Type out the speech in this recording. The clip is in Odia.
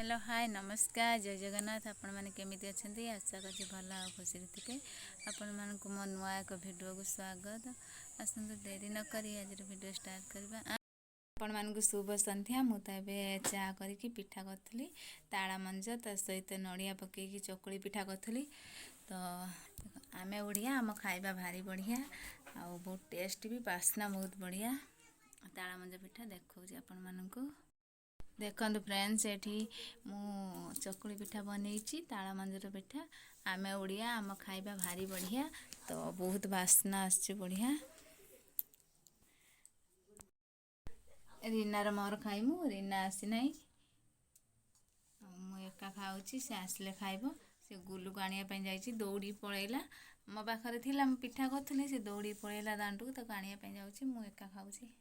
ହ୍ୟାଲୋ, ହାଏ, ନମସ୍କାର, ଜୟ ଜଗନ୍ନାଥ। ଆପଣମାନେ କେମିତି ଅଛନ୍ତି? ଆଶା କରୁଛି ଭଲ ଆଉ ଖୁସିରେ ଥିବେ। ଆପଣମାନଙ୍କୁ ମୋ ନୂଆ ଏକ ଭିଡ଼ିଓକୁ ସ୍ୱାଗତ। ଆସନ୍ତୁ, ଡେରି ନକରି ଆଜିର ଭିଡ଼ିଓ ଷ୍ଟାର୍ଟ କରିବା। ଆପଣମାନଙ୍କୁ ଶୁଭ ସନ୍ଧ୍ୟା। ମୁଁ ତ ଏବେ ଚା କରିକି ପିଠା କରିଥିଲି, ତାଳ ମଞ୍ଜ ତା ସହିତ ନଡ଼ିଆ ପକାଇକି ଚକୁଳି ପିଠା କରିଥିଲି। ତ ଆମେ ଓଡ଼ିଆ, ଆମ ଖାଇବା ଭାରି ବଢ଼ିଆ ଆଉ ବହୁତ ଟେଷ୍ଟ ବି, ବାସ୍ନା ବହୁତ ବଢ଼ିଆ। ତାଳ ମଞ୍ଜ ପିଠା ଦେଖାଉଛି ଆପଣମାନଙ୍କୁ। ଦେଖନ୍ତୁ ଫ୍ରେଣ୍ଡସ୍, ଏଠି ମୁଁ ଚକୁଳି ପିଠା ବନେଇଛି, ତାଳ ମଞ୍ଜର ପିଠା। ଆମେ ଓଡ଼ିଆ, ଆମ ଖାଇବା ଭାରି ବଢ଼ିଆ। ତ ବହୁତ ବାସ୍ନା ଆସୁଛି ବଢ଼ିଆ। ରିନାର ମୋର ଖାଇମୁ, ରିନା ଆସିନାହିଁ, ମୁଁ ଏକା ଖାଉଛି। ସେ ଆସିଲେ ଖାଇବ। ସେ ଗୁଲୁକୁ ଆଣିବା ପାଇଁ ଯାଇଛି, ଦୌଡ଼ି ପଳେଇଲା। ମୋ ପାଖରେ ଥିଲା, ମୁଁ ପିଠା କରୁଥିଲି, ସେ ଦୌଡ଼ି ପଳେଇଲା ଦାଣ୍ଡକୁ, ତାକୁ ଆଣିବା ପାଇଁ ଯାଉଛି। ମୁଁ ଏକା ଖାଉଛି।